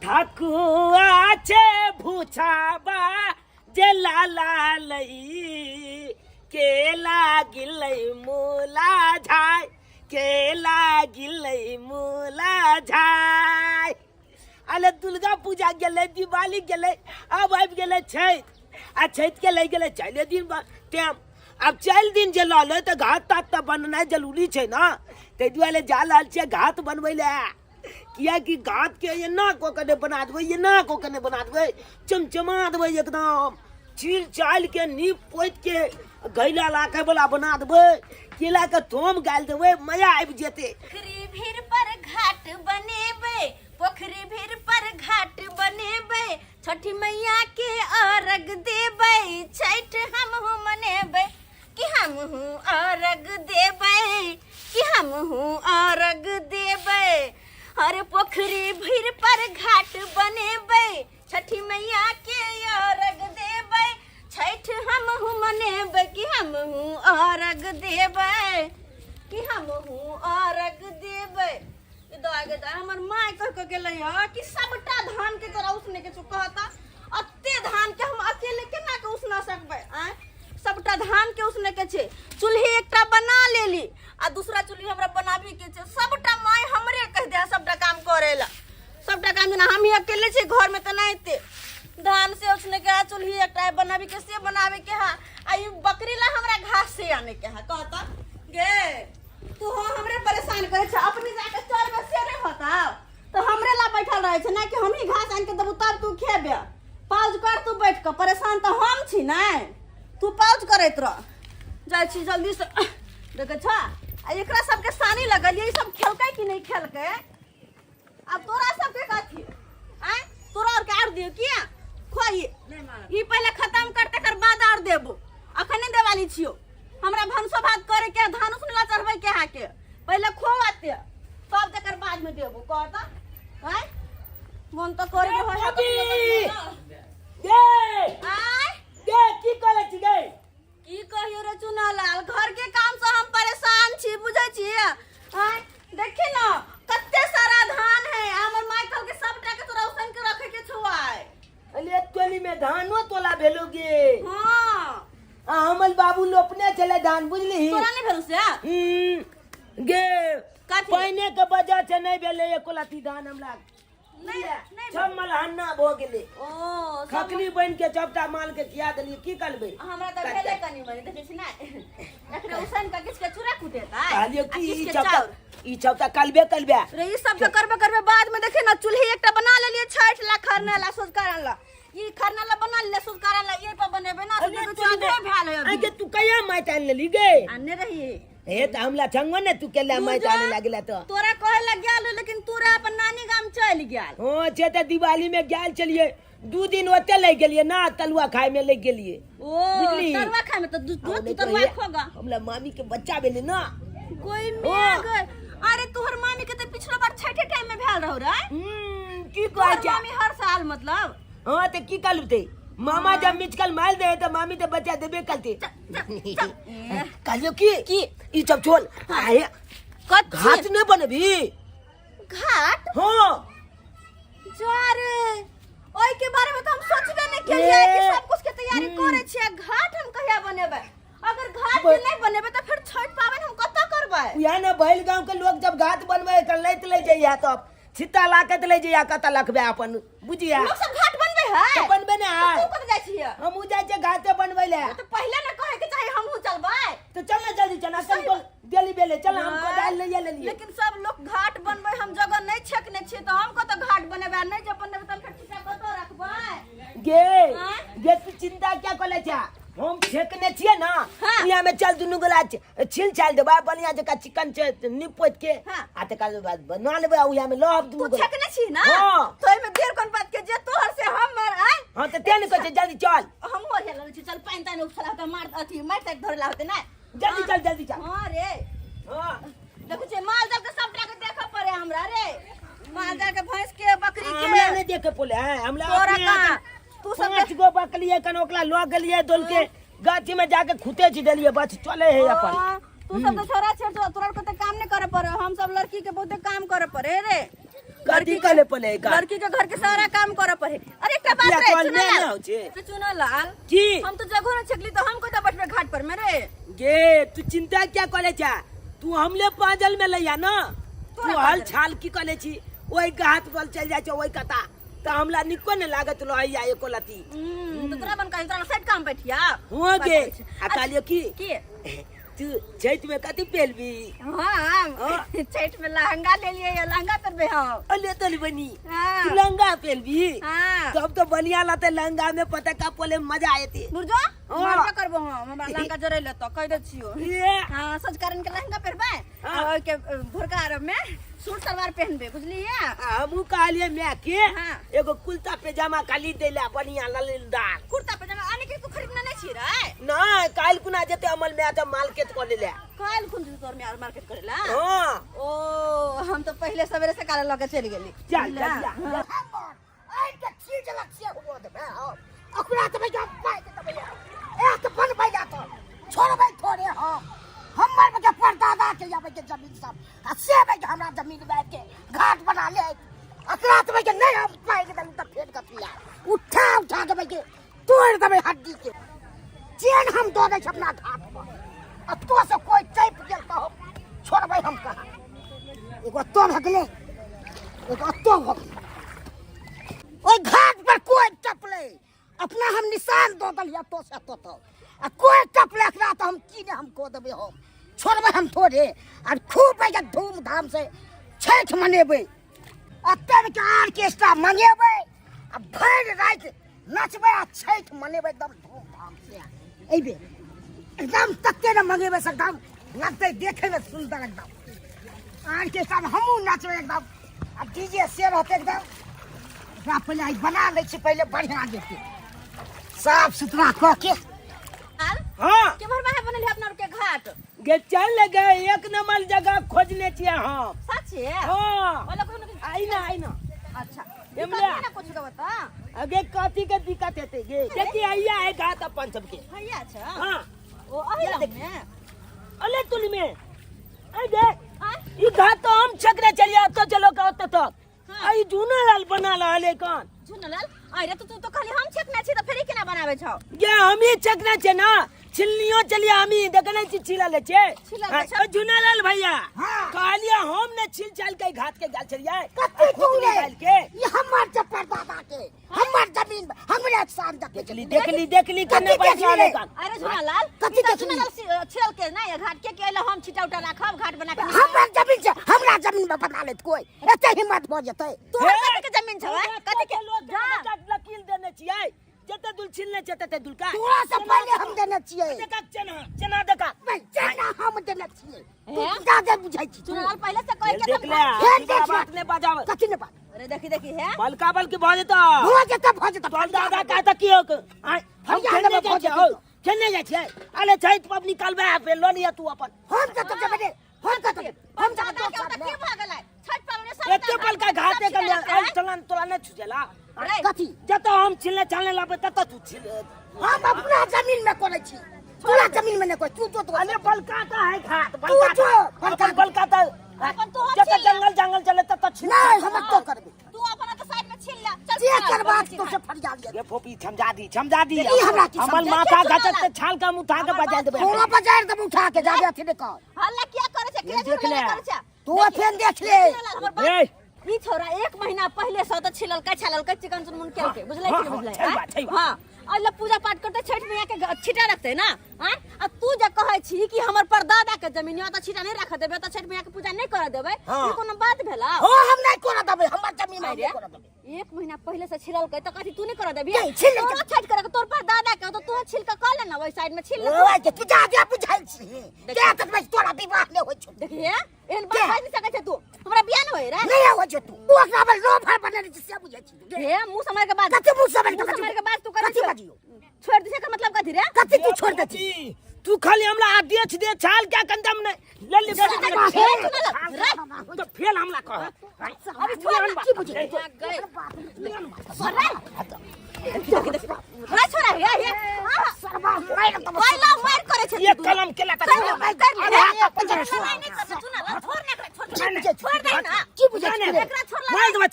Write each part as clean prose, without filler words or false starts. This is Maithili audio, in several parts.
ठकुआ छै भूछाबा जे लाला लई के लागिलै मूला झाय के लागिलै मूला झाय। अरे दुर्गा पूजा गेलै, दिवाली गेलै, आब आबि गेलै छठि, आ छठि के लागि गेलै चारिए दिन टाइम। आब 4 दिन जे लऽ लै तऽ घात तात तऽ बननाइ जरूरी छै ने, ताहि दुआरे जा रहल छियै घात बनबै लए, किएकि घातके एना कऽ के नहि बना देबै, एना कऽ के नहि बना देबै, चमचमा देबै एकदम, चील चालि के नीप पोति के घैला राखैवला बना देबै, केलाके थोम गालि देबै, मजा आबि जेतै। पोखरि भीड़ पर घाट बनेबै, पोखरि भीड़ पर घाट बनेबै, छठी मैया के अर्घ देबै, छठि हमहूँ मनेबै, कि हमहूँ अर्घ देबै, कि हमहूँ अर्घ देबै। अरे पोखरि भीड़ पर घाट बनेबै, छठी मैया के अर्घ देबै, छठि हमहूँ मनेबै, कि हमहूँ अर्घ देबै, कि हमहूँ अर्घ देबै। ई दऽ गे दऽ, हमर माय कह के गेलै हँ कि सबटा धान के तोरा उसने के छौ, कहता अते धान के हम अकेले केना के उसना सकबै? आँय, सबटा धान के उसने के छै, चूल्ही एकटा बना लेली आ दूसरा चूल्ही हमरा बनाबी के छै। सबटा माय हमरे कह दे सबटा काम करे ला, सबटा काम जेना हम ही अकेले छी घर में तऽ नहि एते धान से उसने के, चूल्ही एकटा बनाबी के से बनाबे के है, आ ई बकरी ला हमरा घास से आने के है। कहता गे तू हो हमरे परेशान करे छ, अपने जाके चरबे से नहीं होता तो हमरे ला बैठल रहे छ ना कि हम ही घास आन के देबू तब तू खेबे। पाउज कर तू बैठ के, परेशान तो हम छी नहीं, तू पाउज करैत रह। जाइ छी जल्दी से, देखे छ आ एकरा सबके सानी लगल, ई सब खेलकै कि नहीं खेलकै? अब तोरा सबके कथी आय, तोरा और के आर दियो किया खोई, ई पहले खत्म कर तकर बाद और देबो, अखन नहीं देवाली छियो। हमरा भनसो भात करे के, धान उसने ला चढ़बै के हा के पहले खोवाते तब तकर बाद में देबो। कहता आय मन तो करे के होय। भाभी! गे आय गे की करे छी गे? की कहियो रे चुनालाल, घर के काम से हम परेशान छी, बुझै छी? आय देखी न कते सारा धान है, हमर माय कहल के सबटा के तोरा उसन के रखे के छौ आय। अरे टोली में धानो तोला भेलो गे। हां। आ हमर बाबू लोपने छले धान, बुझली? तोरा नहीं भेल से? गे कथी? पाइने के वजह से नहीं भेले एको लत्ती धान हमरा। नहीं, नहीं। सब मलहन्ना भ गेलै। ओ, सब खकली बन के सबटा माल के खिया देलियै, की करबै? हमरा तऽ भेलै कनी मनी, देखै छी ने एकरे उसन के किछ के चूड़ा कुटेतै कहलियै आ कि किछ ई के सबटा चाउर। ई सबटा कलबे कलबे रे ई सब के करबे करबे बाद में देखे ना चूल्ही एकटा बना लेलियै छठि ला, खरना ला, सोझका ला, ई खरना ला बना लेलियै, सोझका ला ये पर बनेबे ना। अरे देखै छी तोरी आधे भेल है अभी। आगे तू कहिया माटि आनि लेली गे? आनने रही। हे तऽ हमरा छंगो ने तू केला माटि आने लागला तऽ तोरा कहे लग गेल, लेकिन तोरा अपन नानी गाम चलि गेल। हाँ से तऽ दिवाली में गेल छलियै, 2 दिन ओते लागि गेलियै ना, तलुआ खाय में लागि गेलियै। ओ बुझली? तरुआ खाय में तऽ दू हम दू तरुआ खोगा। हमरा मामी के बच्चा भेलै ना। कोई में गए। अरे तोहर मामी के तऽ पिछलो बार छठे टाइम में भेल रहो रे। की तोहर कहै छै? मामी हर साल मतलब। हाँ तऽ की कहलु ते मामा जब मिचकल मार दे तऽ मामी तऽ बच्चा देबे करते। कहलियो की की? ई सब छोड़, आए कथी? घाट नहीं बनबी? घाट? हाँ। जा रे, ओई के बारे में तो हम सोचबे नहीं केलिए कि ए, सब कुछ के तैयारी करे छियै, घाट हम कहिया बनेबै? अगर घाट जे नहीं बनेबै तऽ फिर छठ पाबनि हम कतऽ करबै? उएह ने बैल गांव के लोग जब घाट बनबै तऽ लैत ले जइया, तब छित्ता लाके ले जइया, कतऽ लखबे अपन बुझिया। लोग सब घाट बनबै है? तऽ बनबे ने है। तू कतऽ जाइ छियै? हमहूँ जाइ छियै घाटे बनबै लए। तऽ पहिले ने कहै के चाही हमहूँ चलबै। तऽ चल ने जल्दी चल, अखन तो डेली बेले चल, हम कोदारि लैये लेलियै। लेकिन सब लोग घाट बनबै, हम जगह नहीं छेकने छियै तऽ हम कतऽ घाट बनेबै? आ नहीं जे बनेबै तऽ हम फेर छिट्टा कतऽ रखबै? गे आँय? गे तू चिंता क्या करै छै, हम छेकने छियै ना। हाँ। इहाँ में चल दुनू गोला छील छाल देबै बढ़िया जकाँ चिकन छै नीप पोति के। हाँ। आ तकर बाद बना लेबै आ उहाँ में लहब दुनू तू गोला। छेकने छी ना? हाँ। तो एहिमे देर कोन बात के, जे तोहर से हमर आय। हाँ तऽ तें ने कहै छै जल्दी चल। हमहूँ ओरिया लगै छी, चल पानि तानि उपछला होतै, मार अथी मारि तारि धरला होतै ना। जल्दी चल, जल्दी चल। हाँ रे। हाँ। देखै छियै माल जाल के सबटा के देखऽ पड़े हमरा रे, माल जाल के, भैंस के, बकरी के। हमरा नहि देखे पड़े है, हमरा तोरा अपने का? यहाँ तू सब 5 गो बकरी है, कन ओकरा लऽ गेलियै दौड़ के गाछी में जाके खुते छी देलियै, बस चले है अपन। हाँ, तू सब तो छोरा छे, तो तोरा के तो काम नहीं करे पड़े, हम सब लड़की के बहुते काम करे पड़े रे। कथी करे पड़े का लड़की के घर के सारा काम करे पड़े। अरे एकटा बात पिया रे कॉल में चुनलाल। ना हो छे। चुनलाल की हम तो जगहो न छकली तो हम कोता बैठबे घाट पर में रे। गे तू चिंता क्या करे छा, तू हमले पाजल में लैया ना, तू तोरा हल पाजल। छाल की करे छी, ओहि घाट पर चल जाइ छौ ओहि कता, त हमला निको ने लागत रहैया एको लती। तो तोरा बन कहीं तोरा साइड काम बैठिया हुआ गे। आ कहलियो की की तू चैत में कथी पहनबी? हाँ हाँ। चैत में लहंगा ले लिए, ये लहंगा पहनबे हम। अले तोली बनी हाँ। तू लहंगा पहनबी? हाँ। तब तो बढ़िया लगते लहंगा में, पता का पोले मजा आयते। बुझो हाँ। मरबे करबो हम, हमरा लहंगा जरै ले तो कह दे छियो। ये हाँ सजकरण के लहंगा पहनबे हाँ। और के भोरका अरब में सूट सलवार पहनबे, बुझलिए? हमू कहलिए मैं के हाँ। एगो कुर्ता पैजामा खाली देला बढ़िया ललदार कुर्ता पैजामा आने के तू खरीदना नहीं छी रे? ना काल कुना जेते अमल में आता मार्केट कर लेले। काल कुन तोर में और मार्केट करेला? हां। ओ हम तो पहले सवेरे से काल लगे चल गेली। चल चल जा। आई के चीज लक्ष्य हुआ दे बे अखरा त भैया पाई के त भैया एक बन भैया तो छोड़बै थोड़े हम हमर के परदादा के याबे के जमीन सब आ से भैया हमरा जमीन बैठ के घाट बना ले अखरा त भैया नहीं हम पाई के त फेर कथिया उठा उठा के भैया तोड़ देबै हड्डी के चेन हम दऽ दै छी अपना घाट पर आ तो से कोई चैप गेल तऽ हम छोड़बै हम कहाँ। एगो तो भऽ गेलै एगो तो भऽ गेलै ओहि घाट पर कोई टपलै अपना हम निशान दऽ देलियै तो से तो तो आ कोई टपलै एकरा तऽ हम की नहि हम कऽ देबै, हम छोड़बै हम थोड़े। आ खूब भैया धूमधाम से छठि मनेबै, अत्तरके आर्केस्ट्रा मंगेबै आ भरि राति नचबै आ छठि मनेबै एकदम धूमधाम से। एहिबेर एकदम तते ने मंगेबै से एकदम लगतै देखैमे सुन्दर एकदम आर्केस्ट्रा में हमहूँ नचबै एकदम आ डीजे से रहतै एकदम। एकरा पहिले आइ बना लै छी पहिले बढ़िआँ जेतै साफ सुथरा कऽ के। हाँ केम्हर बाहर बनल है अपना के घाट? गे चल गए एक नंबर जगह खोजने छियै हम। सच्चे? हाँ। ओला कोनो के- आई ना आई ना। अच्छा। एमला। दिक्कत ना कुछ के बता। अगे कथी के दिक्कत हेतै गे? देखी आइया है घाट अपन सबके। भैया अच्छा। हाँ। ओ अही या लग में। अले तुली में। आई गे। हाँ? ई घाट तो हम छकरे चलिया तो चलो का ओत तक। हाँ। आई जूना लाल बना रहले कौन? झुनलाल अरे तो तू तो खाली हम छकना छी त फेरी केना बनावे छौ? गे हम ही छकना छे ना, छिलनियो चलिया हम ही देखने छी छिला ले छे। छिला ले हाँ, छे। ओ झुनालाल भैया। हाँ। कहलिया हम ने छिल चाल के घाट के गाल चलिया। कत्ते खुद तू रे? निकाल के। ई हमर चप्पर दादा के हमर जमीन हमरे शान देखे देखली देखली देखली कथी कने बैठ देखली रे? रहले कन। अरे झुनालाल, कथी ई त देखली? झुनालाल छिलल के ना ये घाट के केला हम छिटा उटा राखब घाट बना के। हमर जमीन छै हमरा जमीन में बना लेत कोई एते हिम्मत भ जेतै। तोहर कथी के जमीन छौ? हमरा कथी के? लोग जा। लकील देने छियै जते दुल छिलने छै तते दुल का। तोरा से पहले हम देने छियै। देखा चना चना देखा। नहीं, चना हम देने छियै। तू हैं? ज्यादा बुझै छी तू। झुनालाल पहले से कह के देख ले फेर देख ले। बात ने बजाव। कथी ने बात? अरे देखी देखी है बलका बलकी भ जेतौ। भ जेतौ भ जेतौ। तोहर दादा का त की होक? आय, हम भैया खेलने देबै, जाइ भऽ छियै, जेतौ। हौ, खेलने जाइ छियै। अरे छठि पबनी निकालबै आ फेर लऽ लिअ तू अपन। हम कतौ जेबै रे? हम कतौ जेबै? हम दादा जेबै के दोसर ओतऽ ने। की भऽ गेलै? छठि पाबनि सब एते बलका घाटे के लेल आइ चलन तोरा नहि छुझेला। अरे, कथी? जतऽ हम छिलने चालने लाबै ततऽ तू छिल। हम अपना जमीन में करै छी तोरा जमीन में नहि करै तू जो तो। अरे बलका का है घाट तू बलका जो, का। बलका अपन बलका त अपन तू हम जतऽ छिल ले। जंगल जंगल चले ततऽ छिल। नहीं हम तो करबै। तू अपन ओतऽ साइड में छिल ले। चल जे चल, करबाक बलका तो से घाट। फरिया लिअ। ये फोपी समझा दी समझा दी। ई हमरा की हमर समझा? माथा देखियौ घचक सुनला। के छाल के हम उठा के हमर बजा देबै। तोरा बजार देब उठा के जाबे अथी नहि कर। हल्ला किया करै छै? किया देख ले। झगड़ा करै छै? तू फेन देख ले। हमर बात ए ई छोरा एक महीना पहले से तो छिललकै छललकै चिकन चुनमुन केलकै, बुझलै हाँ, कि हाँ, बुझलै? छै बात, छै बात। हां अल्ला पूजा पाठ करते छठ मैया के छिटा रखते ना। हां आ तू जे कहै छी कि हमर परदादा के जमीन या त छिटा नहीं रख देबै त छठ मैया के पूजा नहीं कर देबै, हाँ। ई कोनो बात भेला? हो हम नहीं कर देबै, हमर जमीन हम अरे, नहीं कर देबै। एक महीना पहले से छिललकै त कथी तू नहीं कर देबी? नहीं, छिल तोरो छठ करे के तोर परदादा के तो तू छिल के क ले ना ओइ साइड में छिल ले। ओए के तू जा जा बुझाइ छी के त भाई तोरा विवाह नहीं होइ छौ। देखिए एहन बात के? बाजि नहीं सकै छै तू, हमरा बियाह नहीं होय रे। नहीं होइ छौ तू ओकरा पर लोभर बनेने छी से बुझै छी। हे मुंह समर के बाद कथी मुंह समर के मुंह समर के बाद तू कथी कथी बाजियो? छोड़ दिसे के मतलब कथी रे? कथी तू छोड़ दे छी? तू खाली हमरा आदेश दे छाल क्या कंदम ने ले ले छोड़ दे, ले छोड़ तो फेल हमला कह। अभी छोड़ की बुझै छी? गए रे छोड़ा हे हे सरबा मारि देबौ। पहिला मार करे छै एक कलम केला त कर ले, कर ले। अरे, लड़ाई नहीं करते, तू ना, छोड़ ना एकरा, छोड़ की बुझै छी? छोड़ दे ना। की बुझै छी? एकरा छोड़ मार देबै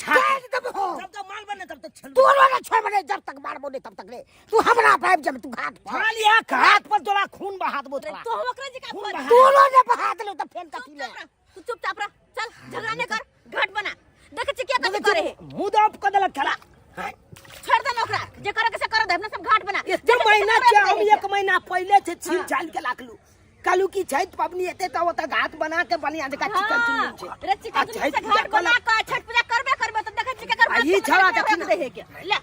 तोरो ने छोड़बे नहीं जब तक मारबो नहीं तब तक रे तू हमरा पाइप जब तू घाट पर खाली एक हाथ पर तोरा खून बहा देबो तोरा तो हम ओकरे जका खून बहा तोरो ने बहा देलौ त फेन कथी ले चुपचाप रह तू चुपचाप रह चल झगड़ा नहीं कर घाट बना देख छी क्या कथी करे है मुंह दब क देलक खेला छोड़ दे ना ओकरा जे करे के से कर दे अपना सब घाट बना एक महीना के हम एक महीना पहले से छील छाल के लाखलू कालू की छठ पबनी एते त ओत घाट बना के बढ़िया जका चिकन चुनमुन छै रे चिकन आ चुनमुन से छठि पूजा घाट बना के छठ पूजा करबे करबे त देखै छी केकर आ ई छौड़ा देखी ना। दे के ले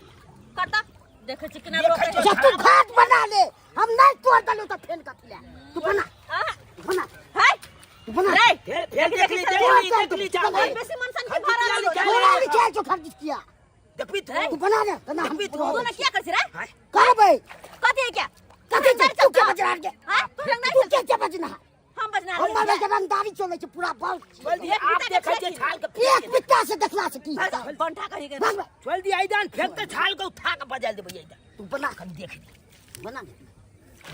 कर त देखै छी केना देखै रोकै छी। जब तू घाट बना ले हम नहीं तोड़ देलौ त फेन कथी ले तू बना हां बना हाय तू बना रे फेर फेर देख ली देख ली देख ली जा बहुत बेसी मन सन के भरा खर्च लगो तोरा लिखे जो खर्च किया देखबी तू तू बना ले तना हम देखबी तू। तू ना क्या कर छी रे करबै कथी है क्या कथी छै तू के बजना के हां तू रंगदारी तू के के बजना हम बजना हमर के रंगदारी चलै छै पूरा बल चल दिए आप देखै छै छाल के एक बित्ता से देखला से की हेतै? बंठा कही के भाग बे। चल दिए आइदान फेंक के छाल के उठा के बजा देबै आइदान तू बना कनी देख ली बना ले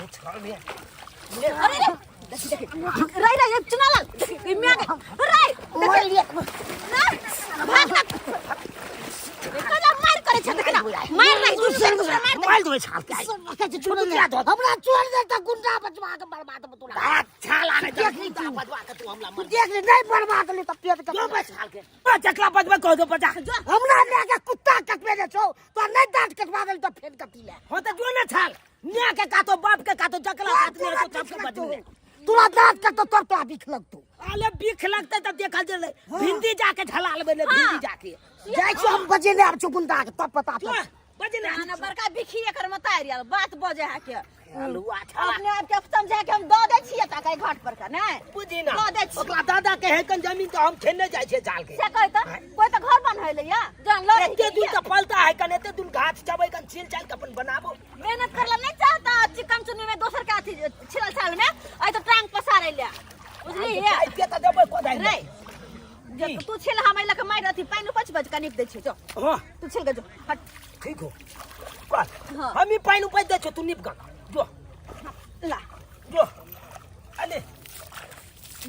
ये छाल में अरे रे देखी देखी रे रे ये चुना लाल देखी ई मिया के रे मोर लिए ना भाग ना कला मार करे छै देखना मार नहीं दूसरे दूसरे मार मार देबै छाल के के छोड़ दे हमरा छोड़ दे त गुंडा बचवा के बर्बाद तोरा आ छाल आने देख ली देख तू। बजवा के तू हमला तू मर देख ले नहीं बर्बाद ले त पेट के जो बस छाल के आ चकला बजबै कह दो बजा हमरा ले के कुत्ता कटबे दे छौ तो नहीं दांत कटवा देल त फेन कथी ले हो त जो ना छाल न्या के कातो बाप के कातो चकला काट ले तो छाप के बजबै तोरा दांत कटतो तब तोरा बिख लगतो अले बिख लगते त देखल जेले भिंडी जाके झला लेबै ले भिंडी जाके जाइ छी हम बजेने आब छौ गुंडा के तब पता जो चल बजे ना ना बड़का बिखी एकर मत आयल बात बजे है के हलुआ छाला अपने आप के समझा के हम दऽ दै छियै ताके घाट पर का नहीं बुझी ना दऽ दै छियै ओकरा दादा के है कन जमीन तो हम खेने जाइ छै जाल के से कहि तऽ कोई तऽ घर बनैले या जान लड़े एते दूर तऽ पलता है कन एते दूर घास चबै कन छील चाल के अपन बनाबो मेहनत करला नहीं चाहता चिकन चुन्नी में दोसर के अथी छिलल छाल में आई तो टांग पसारे ले बुझली आइ के तऽ देबै कोदारि रे जे तू छिल हम लके मारि अथी पानि उपछ बज कनिक दै छियै जो हां तू छिल के जो हट ठीक हो कर हाँ। हम ही पानि उपज दै छौ तू निप गन जो ला जो अले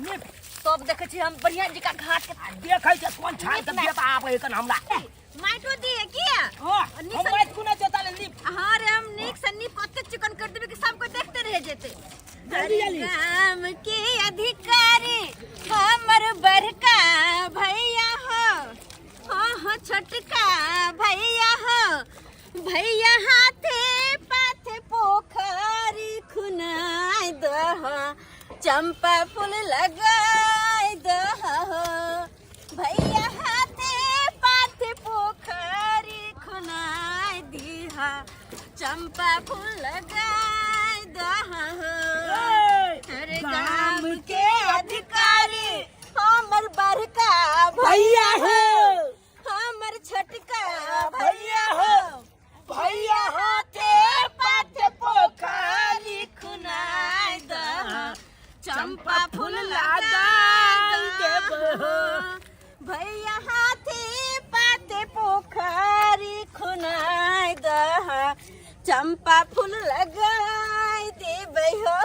निप तब देखै छी हम बढ़िया जी का घाट के आ देखै छै कोन छाल के निप बेटा आबै कन हमरा माटो दिए किया हां नीक हम से- माटि कुना जोता ले निप हाँ रे हम नीक से नीप ओते चिकन कर देबे कि सबको देखते रह जेते जल्दी जल्दी। काम के अधिकारी हमर बड़का भैया हो हाँ हाँ छोटका भैया हो भैया हाथे पाथे पोखरी खुनाय दह चंपा फूल लगाय दह भैया हाथे पाथे पोखरी खुनाय दीहा चंपा फूल लगाय दह अरे गाम के अधिकारी हमर बड़का भैया हो हमर छोटका भैया हो भैया हाथे पाथे पोखरी खुनाय दह चंपा फूल लगा देबो भैया हाथे पाते पोखरी खुनाय दह चंपा फूल लगाय देबै हो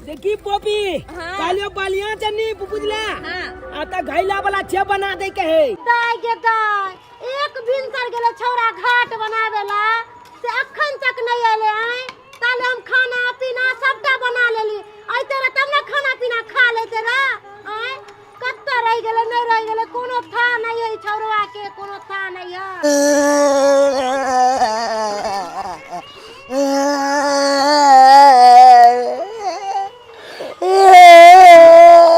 देखी पोपी हाँ। कालियो बालिया चनी बुझला हाँ। आ त घैला वाला छे बना दे के है दाय गे दाय एक भिनसर गेलै छौड़ा घाट बनाबेला से अखन तक नहीं एले आय ताले हम खाना पीना सबटा बना लेली अइते रह तब ने खाना पीना खा लेते रह आय कत्ता रहि गेलै नहीं रहि गेलै कोनो था नहीं है छौड़वा के कोनो था नहीं है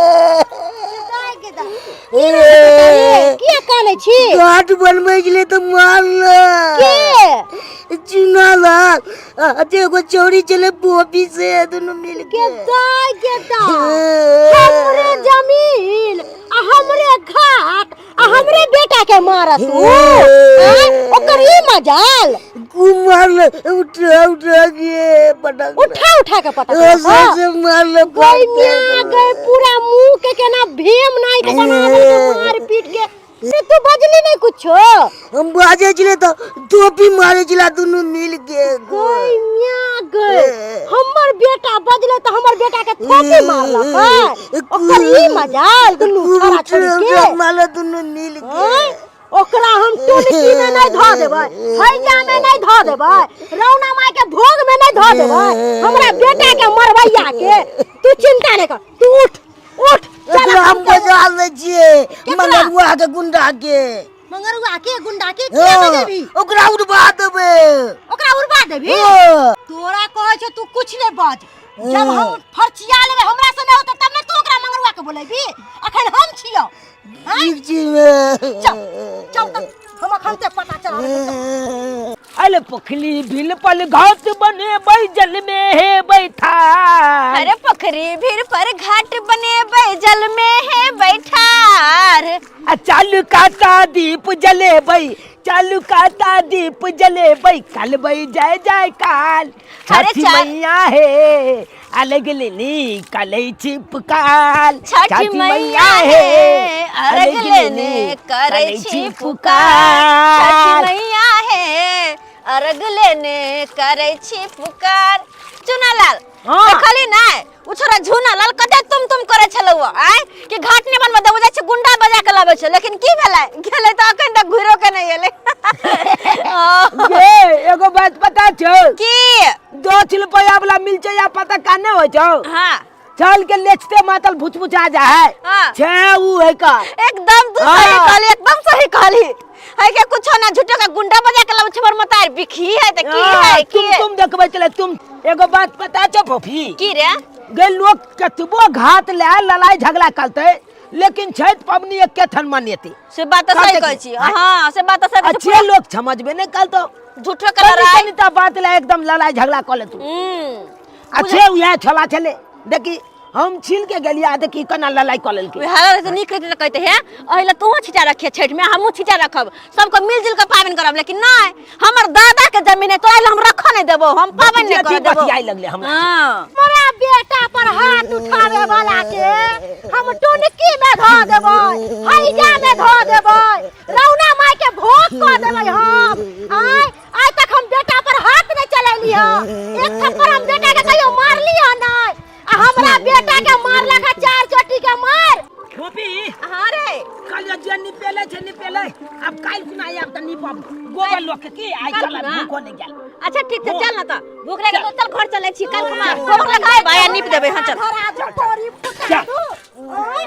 दाय गे दाय किया कानै छी घाट बनबै छलै तऽ मारलक के चुना लाल आ जे एगो चौरी छलै बोबी से दुनू मिल के के दाय के दाय हमरे जमीन आ हमरे घाट आ हमरे बेटा के मारत उ आँय? ओकर ई मजाल खूब मारलक उठा उठा के पटक उठा उठा के पटक से मारलक गई मिया गई पूरा मुंह के केना भीम नाई के बना देलकै मार पीट के से तू बजली नहीं कुछो हम बाजे छलै तऽ टोपी मारे छलै दुनू मिल के गई मिया गई हमर बेटा बजले तऽ हमर बेटा के थोपी मारलक ओकर ई मजाल दुनू खूब छोरा छोरी के मारलक दुनू मिल के आँय? ओकरा हम टुनकी में नहीं धऽ देबै, हैजा में नहीं धऽ देबै, रौना माय के भोग में नहीं धऽ देबै। हमरा बेटा के मरबैया के तू चिंता नहीं कर, तू उठ उठ चल। एकरा हम बजा लै छियै। केकरा? मंगरुआ के गुंडा के। मंगरुआ के गुंडा के किया बजेबी? ओकरा उड़बा देबै। ओकरा उड़बा देबी? हाँ। तोरा कहै छै तू कुछ नहीं बाज, जब हम फरचिया लेबै हमरा से नहीं होतै तब ने तू ओकरा मंगरुआ के बोलेबी। अखन हम छियौ। ठीक छी मे। चल चल त हम अखन ते पता चला देबै। अल पोखली बिल पल घाट बने जल में है बैठा। अरे पोखरी भीड़ पर घाट बनेबै, जल में है बैठार। आ चालू काता दीप जलेबै, चालू काता दीप जलेबै, कलबै जय जय काल। अरे छठी मैया हे अलग लेनी कलै छिपकाल। छठी मैया हे अर्घ लेने करै छी पुकार। छठी मैया हे अर्घ लेने करै छी पुकार। चुनालाल। हाँ। देखली नै उ छोरा झुनालाल कते तुम तुम करै छलौ आय कि घाट नै बनबऽ देबो, जाइ छै गुंडा बजा के लाबै छै, लेकिन की भेलै? गेलै तऽ अखन तक घुरो के नै एलै। गे एगो बात पता छौ? की? 10 रुपया वाला मिल छै या पता काने होइ छौ? हाँ। चल के लेचते मातल भुचभुचा जा है। हाँ। छे उ है का। एकदम तू सही हाँ। कहली, एकदम सही कहली। है के कुछो ना, झूठो का गुंडा बजा के लाबै छै, हमर मतार बिखी है त की हाँ, है? तुम की है? तुम देखबै चले तुम। एगो बात पता छौ फोफी? की रे? गे लोग कतबो घात ले लड़ाई झगड़ा करते, लेकिन छठ पबनी एके थन मनेते। से बात तऽ सही कहते कहै की? छी। हाँ, से बात तऽ सही कहै छी। अच्छे लोग समझबे नहीं कल तो झूठो के कनी लड़ाई। कनी ता बात ले एकदम लड़ाई झगड़ा कर ले तू। अच्छे उहे छोला छले, देखी हम छील के गेलिया, देखी केना लड़ाई कर लेलकै। वएह रहै तऽ नीक रहितै तऽ कहते हे एहि लए तोहूँ छिटा रखिए छठि में, हमहूँ छिटा रखब, सबके मिलजुल के पाबनि करब। लेकिन नहि, हमर दादा के जमीन है, तोरा लए हम रखऽ नहि देबो, हम पाबनि नहि करऽ देबो। बतियाइ लगले हमरा। हाँ। मोरा बेटा पर हाथ उठावे वाला के हम टुनकी में धऽ देबै, हैजा में धऽ देबै, रौना माय के भोग कऽ देबै हम। आय आइ तक हम बेटा पर हाथ नहीं चलेली ह, एक थप्पड़ हम बेटा के कहियो मारली ह नहीं, आ हमरा बेटा के मारलक ह चार चोटी के मार। फोफी। हाँ रे। कल जे निपेले छै निपेले, अब काल्हि कुना आयब तऽ निपब गोबर लोक के की आइ काल्हि चल कुना? भूखो नहि गेल। अच्छा ठीक छै, चल ना तऽ भूख लागि गेल, चल घर चलै छी, काल्हि खुमा चल। गोबर लगाएब आ नीप देबै। हाँ चल। धरा दू तोरी फुटा चल। दू। आय,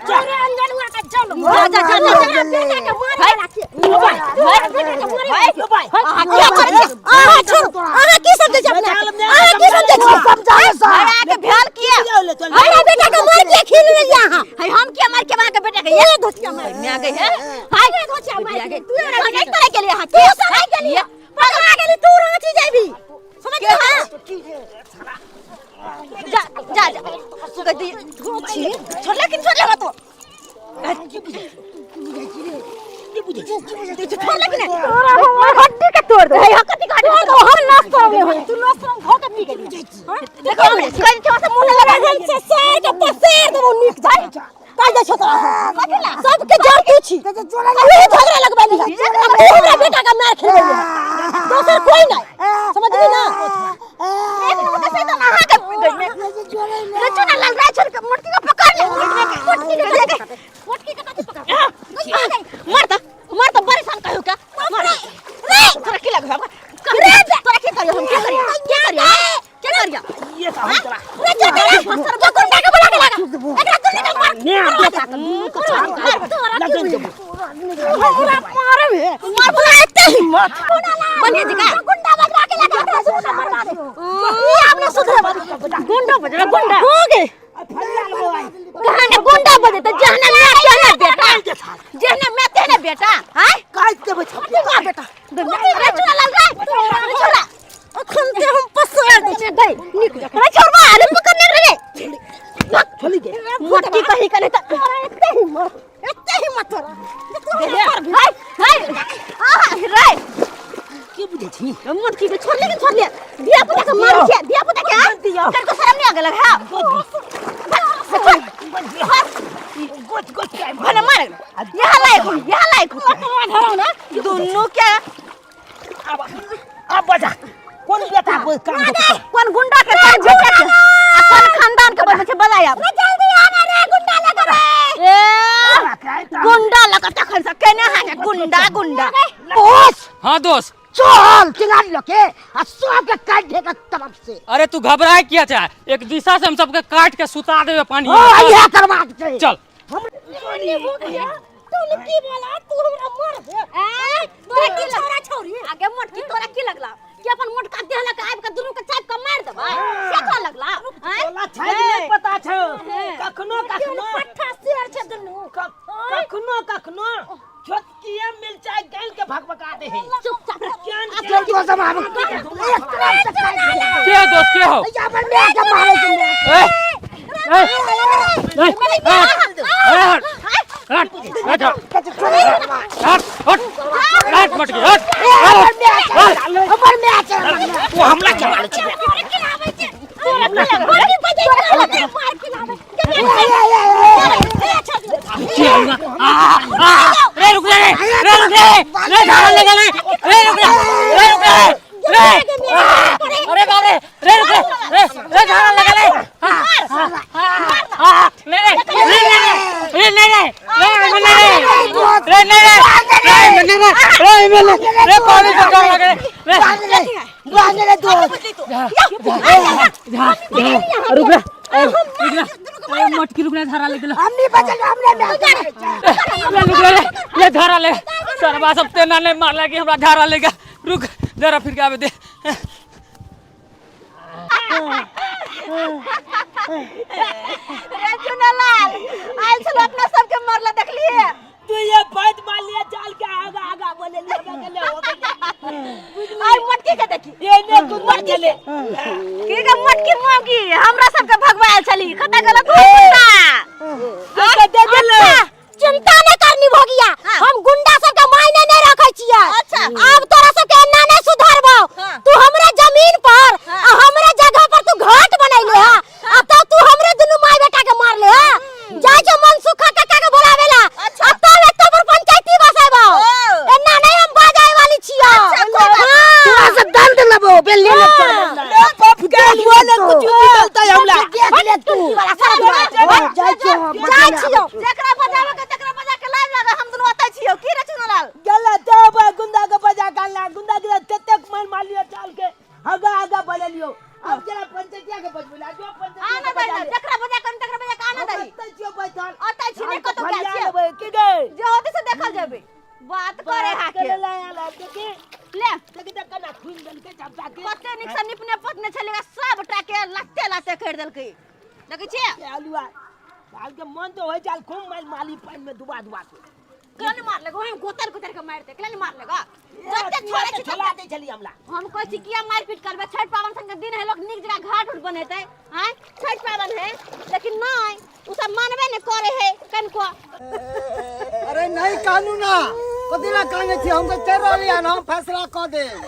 तोरे अंजनुआ के चल। जा, जा, जा, जा, जा। बेटा के मारे वाला के। तोरा बेटा के मारे वाला के। अहाँ की करै छी? अहाँ छोड़ू, अहाँ की समझै छी अपना के? अहाँ की समझै छी? समझावे सा। अरे के भेल किया? हमरा बेटा के मार के खिल लेलियै अहाँ। है हम किया मार के अहाँ के बेटा के? ये धोतिया मार। मैं गई है। हाय ये धोतिया मार के। तू हमरा नहीं करे के लिए हां। तू सराय गेली, पकड़ा गेली, तू रांची जाबी, समझ गेली? जा जा जा, तू कह दी छी छोड़, लेकिन छोड़ ले तो छोड़, लेकिन तोरा हमर हड्डी के तोड़ दे। है कथि काट तोड़ दो, हम नस तोड़ले होई, तू नस तोड़ धो के पी गेली। देखो कल छो से मुंह लगा लगा से सेर के पसेर देबो नीक जाय काज जाइ छौ तोरा। सबके जड़ तू छी, वही झगड़ा लगबैली है, तू हमरा बेटा के मार खेलबैली है, दोसर कोई नहीं, समझली ना? एक मिनट के सही तो अहाँ के रे चुना लाल राय छोड़ के मोटकी के पकड़ ले, मोटकी के दे। मोटकी के कथी पकड़? मर त मर त परेशान कहियो का मर रे, तोरा की लगबा रे? तोरा की करियो हम? की करियो, की करियो, की करियो? ये तऽ हम तोरा रे जो रे फसर जो गुंडा के बुला के लगा एकरा दुन्नी के मार। ने बेटा के दुनू के छान लगन देबो। हमरा मारब हे? मार बोला एते हिम्मत बनिया जी का गुंडा बजवा के लगा, एकरा दुन्नू के मरवा दे। ई आपने सुधरे गुंडा बजरा गुंडा हो गए। कहाँ ने गुंडा बजे त जहना मैं तेहने बेटा, जहना मैं तेहने बेटा। हाय काटि देबै छपिया। का बेटा? रे चुना लाल रे, रे छोड़ा। अखन ते हम पसार दै छियै गई नीक जकाँ। रे छोड़बा, अरे पकड़ने रे छोली गे। मोटकी कही कने त तोरा एते हिम्मत, एते हिम्मत तोरा जे तू हमरा मारबी? हाय हाय आहा रे। की बुझै छी? मोटकी के छोड़, लेकिन छोड़ ले धिया पुता के मार छिया धिया पुता के। दिया। तेरे को शर्म नहीं आ गेलक? हां गोच गोच के भले मार, यहाँ लायक हो, यहाँ लायक हो धरौ ना दुन्नू के। अब अब बजा कोन बेटा कोई काम देतौ? कोन गुंडा के, कोन बेटा के आ कोन खानदान के बनबै छै बजाय? आब जल्दी आना रे, गुंडा लगा रे। ए गुंडा लगा तखन से केने हाके गुंडा गुंडा। दोस। हाँ दोस्त। चल चिल्ला लके आ सबके काट दे के तरफ से। अरे तू घबराए किया चाहे, एक दिशा से हम सबके काट के सुता देवे पानी। ओ इहे करबाक छै। चल। हम तू की बोला, तू हमरा मार दे। ए तोरा की छोरा छोरी आगे मोटकी, तोरा की लगला कि अपन मोटका देह लके आबि के दुनू के चाप के मार देबै, से तोरा लगला? आँय? तोला छै नहि पता छौ, कखनो कखनो पट्ठा शेर छै दुनू। कखनो कखनो छोटकिए मिरचाई गाल के भकभका दे है। चुपचाप रह। केहन चल दोस्त, हम आब एक तरफ से काट दे। के दोस्त के हो? या अपन माय के मारे के मारे। ए ए ए ए हट हट हट हट हट हट मटकी हट। हमर माय छै, हमर माय। तू हमला चला ले छै। तोरा खिलाबै छै, तोरा खिलाबै, गोटी बजै छै, मार खिलाबै। रे रुक रे, रे रुक रे, रे झाड़ा लगा ले, रे रुक रे, रे रुक रे, रे अरे बाप रे, रे रुक रे, रे रे झाड़ा लगा ले। ले रे रे रे रे रे रे रे रे रे रे रे रे रे रे पानी का झाड़ा लगा ले। बांध ले दोस्त। रुक रे रुक रे, मटकी रुक रे, झाड़ा लग गेलो। हमनी बचल, हमरे माय के मारे छै। ले रुक रे, ले झाड़ा ले, सरबा सब तेना नहीं मारला कि हमरा झाड़ा ले गया। रुक जरा, फिर के आवे दे। रे चुनालाल आयल छलो, अपना सबके मरला देखलिए। तू ये बात मान लिया, चाल के आगा आगा बोले लिया गेले हो गेले। आई मोटकी के देखी। ये ने तू मर गेले। की के मोटकी मौगी हमरा सबके भगवायल छली, कता गलत हो गुंडा के दे गेले। अच्छा, चिंता नहीं करनी भोगिया, हम गुंडा सबके मायने नहीं रखे छियै। अच्छा। आब तोरा सबके एना नहीं सुधरबौ। हाँ। तू हमरे जमीन पर हाँ। आ हमरे जगह पर तू घाट बनैले हा, आ तब तू हमरे दुनू माय बेटा के मारले हा। जाय छौ मनसुखा काका के बोलावेला। अच्छा। आ तब एतौ पर पंचायती बसेबौ। ओ। एना नहीं हम बाजाय वाली छियै। अच्छा, कोई बात हाँ। तोरा से दंड लेबो बेल ले चल। बाप के बोले कुछ निकलता है हमला। देख ले तू। वाला सारा दुआर। जाइ छियै हम। जाइ छियौ। जेकरा बजावे के तकरा बजा के लाइव लगा, हम दुनू ओतै छियौ। की रे चुनालाल? गेले तब गुंडा के बजा काला गुंडा के ततेक मार मारलियो, चाल के आगा आगा बोले लियो। अब जरा पंचायतिया के बजबुला जो पंचायतिया आना के बजा दही, ले। जेकरा बजा के तकरा बजा के आना हम दही। ओतै छियौ बैठल। ओतै छी, नहि कतौ गेल फरिया छियौ। लेबै की गे? जे होतै से देखल जेबै। बात करे हाके। करे ला आला देखी। ले। देखी देख केना खुनि देलकै झपटा के। कते नीक से निपने पोतने छलै, सबटा के लाते लाते करि देलकै, देखै छियै? के आलुआ साल के मन तो होइ चाल खूब माल माली पानि में डुबा डुबा के। केना नहि मारलक? ओहिमे गोतर गोतर के मारि दे, केना नहि मारलक? जते छोड़ै छी छोड़ा दै छली हमला। हम कहै छी किया मारपीट करबै? छठि पाबनि सन के दिन है, लोक नीक जगह घाट उट बनेतै। आँय, छठि पाबनि है, लेकिन नहि, ओ सब मानबे नहि करे है कनिको। अरे नहीं कानूना, कथी ला काने छी? हम तो चल रहली हन, हम फैसला कऽ देब।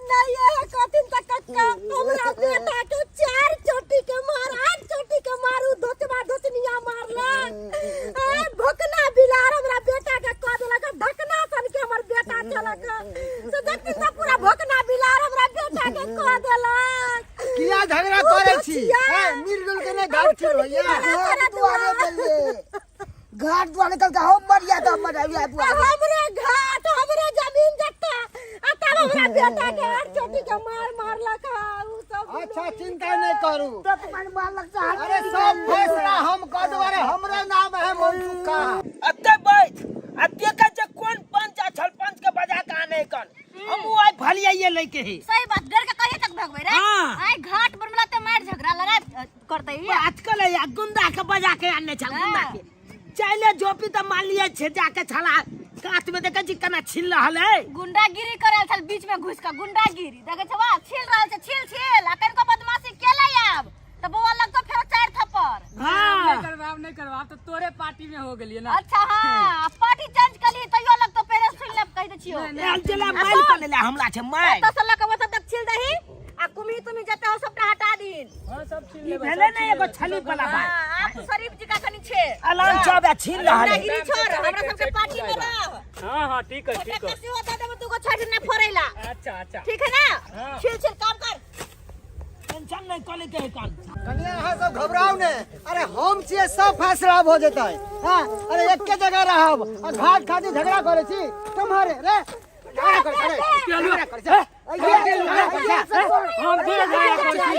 नहीं ये कथिन त कक्का, हमरा बेटा के 4 चोटी के मार, 8 चोटी के मारू धोचबा धोचनिया मारलक। ए भोकना बिलार हमरा बेटा के कह देलक, ढकना सन के हमर बेटा चलक से देखती त पूरा भोकना बिलार हमरा बेटा के कह देलक। किया झगड़ा करे छी? ए मिलजुल के नहीं घाट छी होइया? घाट दुआरे देले, घाट दुआरे कल हम मरिया त मरिया दुआरे। हमरे घाट, हमरे जमीन जत्ता, आ तब हमरा बेटा के 8 चोटी के मार मारलक हा उ सब। अच्छा चिंता नहीं करू। तो तुम्हारे मारलक से हाथ। अरे सब फैसला हम कऽ देब। अरे हमरे नाम है मनसुखा। अते बैठ आ देखै छै कोन पंच आ छल, पंच के बजा के आने कन हम उ आइ भलियाइए लैके है। सही बात, डर के कहिए तक भगबै रे? हाँ। आइ घाट पर मिला ते मार झगड़ा लड़ाई करतै। आजकल है गुंडा के बजा के आने छल। गुंडा के चले जोपी त मान लिया छे जाके छला काट में, देखै छी केना छिल रहल है। गुंडागिरी करे छल बीच में घुस के गुंडागिरी, देखै छवा छिल रहल छै, छिल छिल। आ कनिको बदमाशी केलै आब त बौआ लगतो फेरो 4 थप्पड़। हाँ। नहीं करवाब, नहीं करवाब, तो तोरे पार्टी में हो गेलिए ना। अच्छा हाँ, पार्टी चेंज कली तैयो लगतो पहिले सुन लेब, कहि दै छियो। आयल चला माइल कर ले हमला छै माइल। ओतऽ से लऽ के ओतऽ तक छिल दही आ कुम्ही तुम्ही जते हो सबटा हटा दीन। हाँ सब छीन ई लेबै। भेलै ने एगो छली वाला बात। हाँ, आब तू शरीफ जी का कनी छे अलान चौबे छीन रहल है। गुंडागिरी छोड़, हमरा सबके पार्टी में रह। हाँ हाँ ठीक है, ठीक है। कसी होता तो तू को छठ न फोड़ेला। अच्छा अच्छा ठीक है ना? हाँ। छिल छिल काम कर। टेंशन नहीं कले के कान। कनिया अहाँ सब घबराउ ने, अरे हम छियै सब फैसला भऽ जेतै। हाँ, अरे एके जगह रहब आ घाट खातिर झगड़ा करै छी तुम्हारे रे, झगड़ा करै छी, झगड़ा करै छी, झगड़ा करै छी। हम थोड़े झगड़ा करै छी।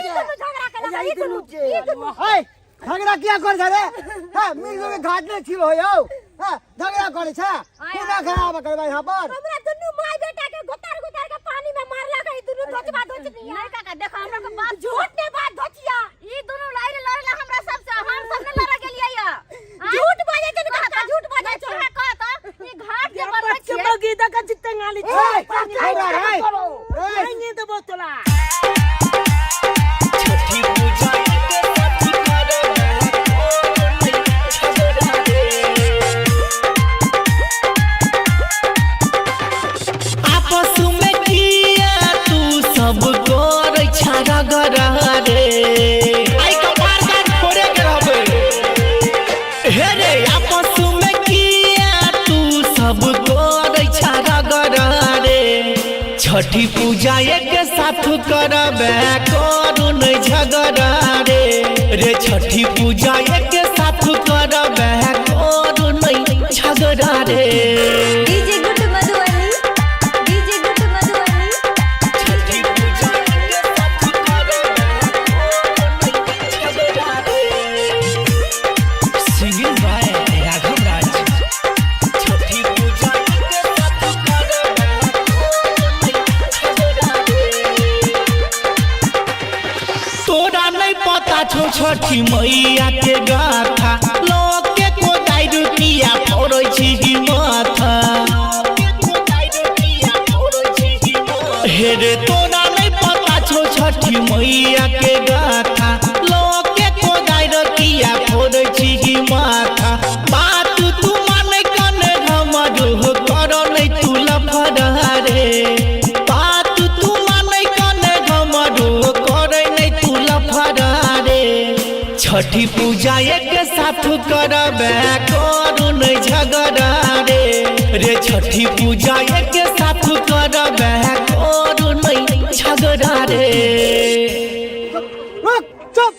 है झगड़ा किया कर रे? हाँ, मिल जुल के घाट नहीं छिलो यौ। हाँ, झगड़ा करे छे, पूरा खराब करबे यहाँ पर। हमरा दुनू माय बेटा के गोतार गोतार के पानी में मारला गई दुनू धोचबा धोचनी। नहीं काका, देखो हमरा के बात झूठ ने बात धोचिया। ई दुनू लड़े लड़े हमरा सबसे, हम सब ने लड़े गेलियै या। झूठ बाजे छै काका, झूठ बाजे छै। कह कहत ई घाट जे बनबै बच्चे छियै। बगी दका जितने गाली ए, छोड़ा रे। ए, नहीं देबो तोला। छठी पूजा के साथ करबे झगड़ा रे। आपस में किया तू सब करै छा रगड़ा रे। आई कपार काट फोड़े के रहबे हे रे। आपस में किया तू सब करै छा रगड़ा रे। छठी पूजा एक साथ करबे करू नहीं झगड़ा रे। रे छठी पूजा एक साथ करबे करू नहीं झगड़ा रे। DJ good Madhubani, DJ good Madhubani. छठी पूजा एक साथ करबे करू नहीं झगड़ा रे। सिंगिंग बाय राघव राज। छठी पूजा एक साथ करबे करू नहीं झगड़ा रे। तोरा नहीं पता छौ छठी मैया के गाथा, लोग के कोदाइ रुपिया फोड़ै छी माथा। हे रे तोरा नहीं पता छौ छठी मैया के गाथा, लोग के कोदाइ रुपिया फोड़ै छी माथा। बात तू मानै कने हमर कर नहीं तू लफड़ा रे। बात तू मानै कने हमर करै नहीं तू लफड़ा रे। छठी पूजा एक साथ करबे करू नहीं झगड़ा रे। रे छठी पूजा एक साथ करबे करू नहीं झगड़ा रे। रुक, चुप।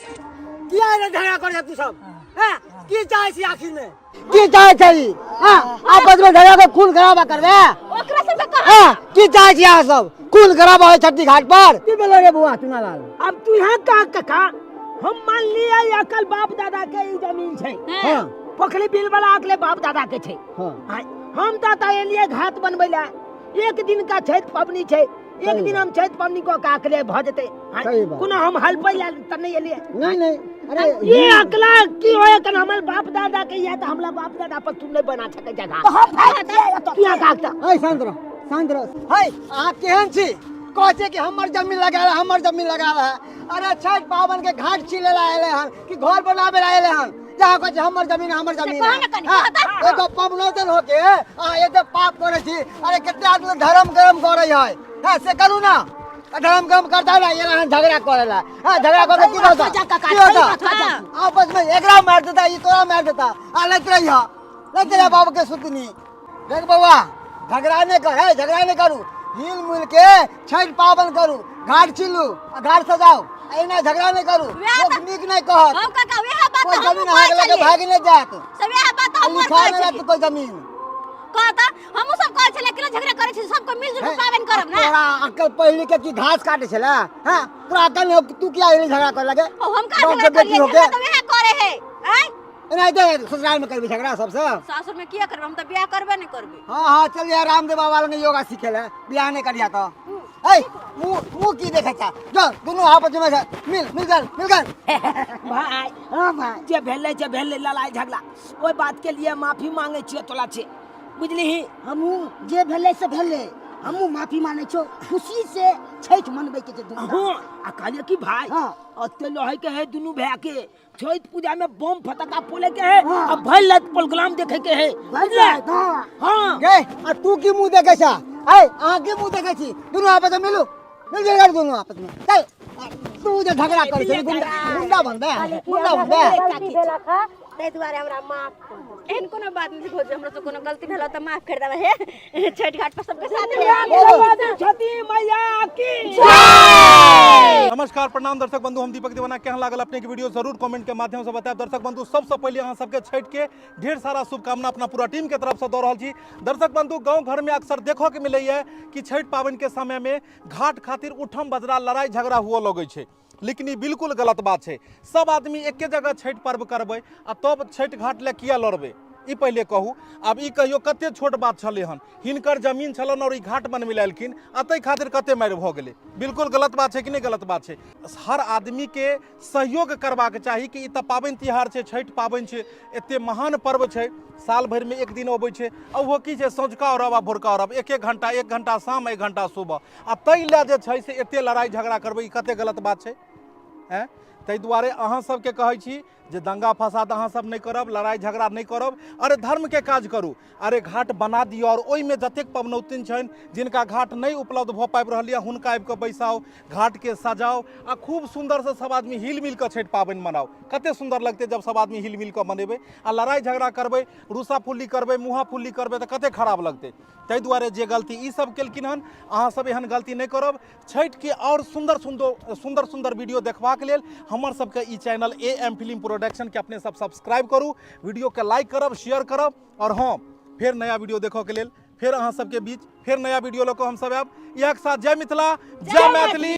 किया रे झगड़ा कर तू सब? हाँ, की चाहे छी आखिर में? की चाहे छी? हाँ, आपस में झगड़ा के खून खराबा करबे? ओकरा सब के कह। हाँ, की चाहे छी अहाँ सब? खून खराबा होय छठी घाट पर? की भेलै रे बौआ चुनालाल? अब तू यहाँ का काका, हम मान लिया ये अकल बाप दादा के ई जमीन छै। हाँ। पोखरी बिल वाला अकले बाप दादा के छै। हाँ। हाँ, हम तो ता एलिए घाट बनबै ला, एक दिन का छठ पबनी छै, एक सही दिन हम छठ पबनी को का अकले भ जेतै। हाँ, सही बात। कोनो हम हलपै ला त नहीं एलिए। नहीं नहीं, अरे ये अकला की होय कन हमर बाप दादा के या त हमला बाप दादा पर तू नहीं बना सकै जगह। तो हम भाग दिया तो तू यहाँ का अकला। ऐ शांत रह, शांत रह। है अहाँ केहन छी? कहै छै कि हमर जमीन लगा है, हमर जमीन लगा है। अरे छठ पावन के घाट छिले ला आएले हन कि घर बनावे ला आएले हन? जहाँ कहै छै हमर जमीन, हमर जमीन कहो है। ना कनी, हाँ, कहो तो। एगो पबनौतन होके अहाँ एते पाप करै छी। अरे कते आदमी धर्म कर्म करै है। हाँ, से करू ना। धर्म कर्म करता ना, ये ला झगड़ा करेला। हाँ, झगड़ा करके की होता? की होता? आपस में एकरा मार देता, ई तोरा मार देता। आ लैत रही हा, लैत रही बाबू के सुतनी। देख बौआ, झगड़ा नहीं कर, है झगड़ा नहीं करू, हिल मिल के छठ पावन करू, घाट छिलू आ घाट सजाओ। एना झगड़ा नहीं करू, वएह लोक तऽ- नीक नहीं कहत। हम काका वएह बात कोई तऽ हमहूँ जमीन कहै अहाँके लऽ के छलियै। भागि नहीं जायत। से वएह बात तऽ हमहूँ लिखा कहै नहीं छलियै। रहत कोई जमीन। कह तऽ हमहूँ सब कहै छलियै कि झगड़ा करै छी, सबके मिलजुल के पाबनि करब ना। तोरा अक्कल पहिले के की घास काटे छले? हाँ, तोरा अक्कल नहीं, तू किया एहन झगड़ा करे लगे? ओ, हम कहाँ बाप झगड़ा के बेटी करियै? होके। झगड़ा तऽ वएह करे है। आँय? एनाहिते ससुराल में करबी झगड़ा सबसे? सासुर में किया करबै, हम तऽ बियाह करबे नहि करबै। हाँ हाँ, चल यार रामदेव बाबा लग योगा सीखे ले, बियाह नहीं करिया तो। ऐ मुंह मुंह की देखे छा? जो दोनों आपस में मिल मिल गल, मिल गल। भाई, हाँ भाई, जे भेलै जे भेलै लड़ाई झगड़ा ओहि बात के लिए माफी मांगे छियै तोला छे, बुझलिही? हमहूँ जे भेलै से भेलै, हमहूँ माफी मानै छौ, खुशी से छठि मनबै के छै धूमधाम। हाँ, आ कहलियै कि भाई, हाँ। ओते लहै के है दुनू भाय के, छठ पूजा में बम फटाका फोड़े के है हाँ। आ भरि राति प्रोग्राम देखे के है, भरि बुझले? राति, हाँ। हाँ। गे, आ तू की मुंह देखे छा? ऐ अहाँ की मुंह देखे छी? दुनू आपस में मिलू, मिल जुल कर दुनू आपस में। चल, तू जे झगड़ा करै छै, गुंडा गुंडा बनबे, गुंडा बनबे। गलती भेलक हँ, ताहि दुआरे हमरा माफ कर दे। एहन कोनो बात नहीं भौजी, हमरा से कोनो गलती भेल तऽ माफ कर देबै। हे छठ घाट पर सबके साथ रहे। छठी मैया की जय। नमस्कार प्रणाम दर्शक बंधु, हम दीपक दीवाना। केहन लागल अपने के वीडियो जरूर कमेंट के माध्यम से बतायब। दर्शक बंधु, सबसे पहले अहाँ सबके छठि के ढेर सारा शुभकामना अपना पूरा टीम के तरफ से दऽ रहल छी। दर्शक बंधु, गाँव घर में अक्सर देखऽ के मिलैया कि छठि पाबनि के समय में घाट खातिर उठम बजरा लड़ाई झगड़ा हुअ लगै छै, लेकिन ई बिल्कुल गलत बात छै। सब आदमी एके जगह छठि पर्व करबै आ तब छठि घाट लए किया लड़बै, ई पहिले कहू। आब ई कहियो कते छोट बात छलै हन, हिनकर जमीन छलन और ई घाट बनबै लए एलखिन आ ताहि खातिर कते मारि भऽ गेलै। बिल्कुल गलत बात छै कि नहि? गलत बात छै। हर आदमीके सहयोग करबाक चाही कि ई तऽ पाबनि तिहार छै, छठि पाबनि छै, एते महान पर्व छै, साल भरिमे एक दिन अबै छै। आ ओहो की छै, सँझुका अरब आ भोरका अरब, एक एक घंटा, एक घंटा शाम, एक घंटा सुबह, आ ताहि लए जे छै से एते लड़ाइ झगड़ा करबै, ई कते गलत बात छै। आँय, ताहि दुआरे अहाँ सबके कहै छी जे दंगा फसाद अहाँ सब नहि करब, लड़ाइ झगड़ा नहि करब। अरे धर्मके काज करू, अरे घाट बना दियौ और ओहिमे जतेक पबनौतिन छनि जिनका घाट नहि उपलब्ध भऽ पाबि रहल यऽ हुनका आबि कऽ बैसाउ, घाटके सजाउ आ खूब सुन्दरसँ सब आदमी हिल मिल कऽ छठि पाबनि मनाउ। कते सुन्दर लगतै जब सब आदमी हिल मिल कऽ मनेबै। आ लड़ाइ झगड़ा करबै, रूसा फुल्ली करबै, मुँहा फुल्ली करबै तऽ कते खराब लगतै। ताहि दुआरे जे गलती ई सब केलखिन हन, अहाँ सब एहन गलती नहि करब। छठिके आओर सुन्दर सुन्दर सुन्दर सुन्दर वीडियो देखबाक लेल हमर सबके ई चैनल ए एम फिल्म प्रोडक्शनके अपने सब सब्सक्राइब करू, वीडियोके लाइक करब, शेयर करब। और हाँ, फेर नया वीडियो देखऽ के लेल फेर अहाँ सबके बीच फेर नया वीडियो लऽ कऽ हमसब आयब। इएह के साथ जय मिथिला, जय मैथिली।